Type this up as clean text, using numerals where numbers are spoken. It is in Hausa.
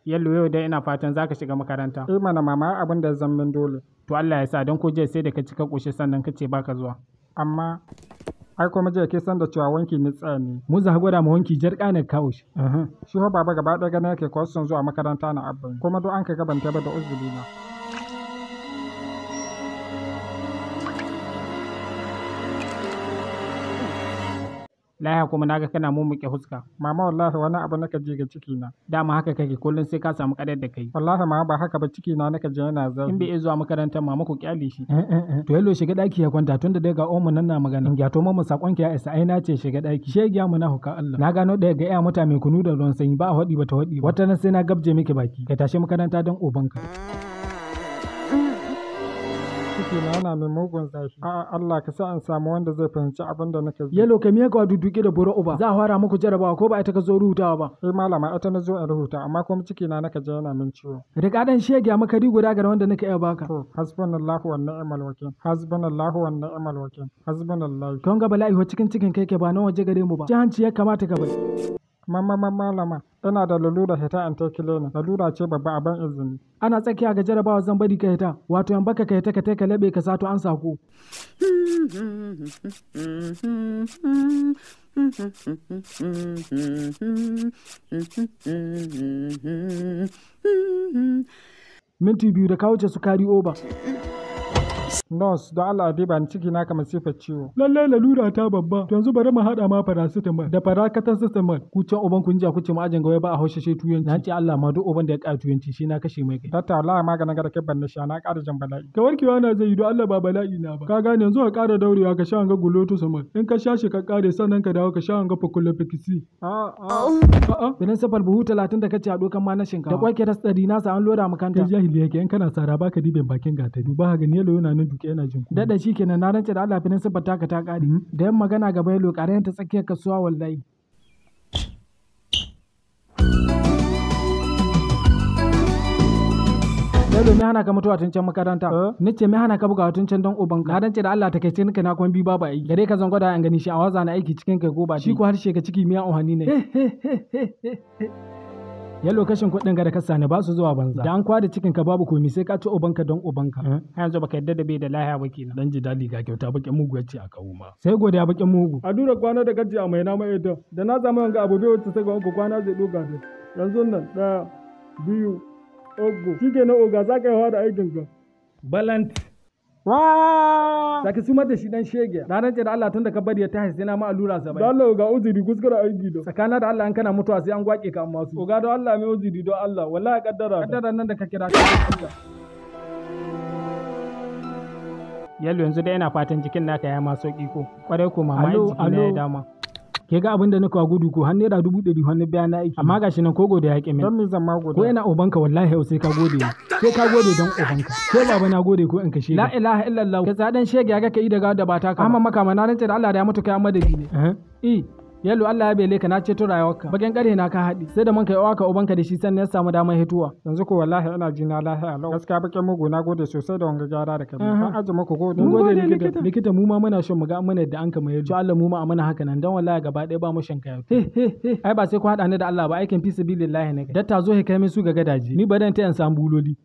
Yallo, yau dai ina fatan zaka shiga makaranta. Eh mana mama, abin da ya zammin dole. To Allah ya sa, don ko jiya sai da ka cika ƙoshi sannan ka ce baka zuwa. Amma ai kuma jiya ke san da cewa wanki ni tsaya ne. Mu za gwada mu wanki jar ƙanar kawo shi. Shi ho baba gaba ɗaya ganin yake kwasan zuwa makaranta na abban. Kuma duk an ka gaban ta ba da uzuri na. Laya kuma naga kana mummuke huska. Mama wallahi wani abu naka ji ga ciki na. Dama haka kake kullum sai ka samu ƙaryar da kai. Wallahi mama ba haka ba, ciki na naka ji yana zafi. In bai iya zuwa makarantar mama ku kyale shi. To yallo shiga daki ya kwanta tunda dai ga omu nan na magana. In gyato mamu sakon ki ya isa ai na ce shiga daki. Shegiya mu na huka Allah. Na gano ɗaya ga iya mutane kunu da ruwan sanyi ba a haɗi ba ta haɗi. Wata nan sai na gabje miki baki. Ka tashi makaranta don ubanka. Ciki na yana mai mugun zafi. A'a Allah ka sa in samu wanda zai fahimci abin da nake ji. Yalo ka miya ka duduke da boro uba. Za a fara muku jarabawa ko ba ita ka zo rubutawa ba. Eh malama ita na zo in rubuta amma kuma ciki na naka ji yana min ciwo. Rika dan shegiya makari guda ga wanda nake iya baka. To hasbunallahu wa ni'mal wakil. Hasbunallahu wa ni'mal wakil. Hasbunallahu. Don ga bala'i ho cikin cikin kai ke ba nan waje gare mu ba. Jahanci ya kamata ka bari. Mama malama ina da lalura hita in take lena. Lalura ce babba a ban izini. Ana tsakiya ga jarabawa zan bari ka hita. Wato yan baka ka hita ka tai ka laɓe ka sato an sako. Minti 2 da ka wuce su kari oba. Nurse don Allah diba ni ciki na kamar sifar ciwo. Lallai lalura ta babba. Yanzu bari mu haɗa ma paracetamol da paracetamal. Ku can uban kun jiya kuce mu ajin gawai ba a haushe shi tuyanci. Na ce Allah ma duk uban da ya ƙara tuyanci shi na kashe mai kai. Datta wallahi maganin gara kibban na sha na ƙara jan bala'i. Ka warkewa na zai yi don Allah ba bala'i na ba. Ka gane yanzu ka ƙara daurewa ka sha ga glucosamine. In ka sha shi ka ƙare sannan ka dawo ka sha ga phocolopexy. A'a. A'a. Principal buhu 30 da kace a dokan ma na shinkafa. Da kwai keras 100 nasa an loda mu kanta. Kai jahili yake in kana sara baka dibin bakin gatari. Duba ga ni yalo yana nan duke yana jin ku. Dada shikenan na rance da Allah principal taka ta ƙare. Da yan magana gaba yalo ƙarayen ta tsakiyar kasuwa wallahi. Yalo me hana ka mutuwa tun can makaranta? Ni ce me hana ka bugawa tun can don ubanka? Na rance da Allah ta kai nika na kwan biyu babu aiki. Gare ka zan gwada an gani shi a waza na aiki cikin kai ko ba shi ko harshe ka ciki miya ohani ne. Yalo kashin kuɗin ga da ka sani ba su zuwa banza. Da an kwada cikin ka babu komi sai ka ci ubanka don ubanka. Har yanzu baka yadda da bai da lahiya ba kenan. Dan jidali ga kyauta bakin mugu yace a kawo ma. Sai godiya bakin mugu. A dura kwana da gaji a mai nama ita da na zama wanga abu bai wuce sai ga uku kwana zai doga da. Yanzu nan 1, 2, 3. Shikenan oga za ka yi da aikin ka. Balant. Wa! Saki sumar da shi dan shege. Na rance da Allah tun da ka bari ya tashi sai na ma allura 70. Don Allah oga uzuri kuskure aiki da. Tsakana da Allah in kana mutuwa sai an gwake ka amma su. Oga don Allah mai uzuri don Allah wallahi kaddara. Kaddara nan da ka kira ta. Yalo yanzu dai ina fatan jikin naka ya ma sauki ko. Kwarai ko mama ai jiki na ya dama. Ke ga abin da nika gudu ko har naira 100,000 hannu biya na aiki. Amma gashi nan kogo da yaƙi min. Don me zan ma gode? Ko ina ubanka wallahi yau sai ka gode. Sai ka gode don ubanka. Ko baba na gode ko in kashe. La ilaha illallah. Ka tsadan shege ga ka yi daga da ba ta ka. Amma maka ma na rance da Allah da ya mutu kai madadi ne. Eh. Yalo Allah ya bele ka na ceto rayuwarka. Bakin ƙarhe na ka haɗi. Sai da man kai uwa ka ubanka da shi sannan ya samu damar hituwa. Yanzu ko wallahi ina ji na lahiya lau. Gaskiya bakin mugu na gode sosai da wanga gyara da kai. An aji muku gode. Mun gode likita. Likita mu ma muna shan mu ga mana yadda an kama yalo. Allah mu ma a mana haka nan dan wallahi gaba ɗaya ba mu shan kayo. Ai ba sai ku haɗa ni da Allah ba aikin fi sabilillahi ne. Datta zo he kai min su ga gadaji. Ni badan ta in samu buloli.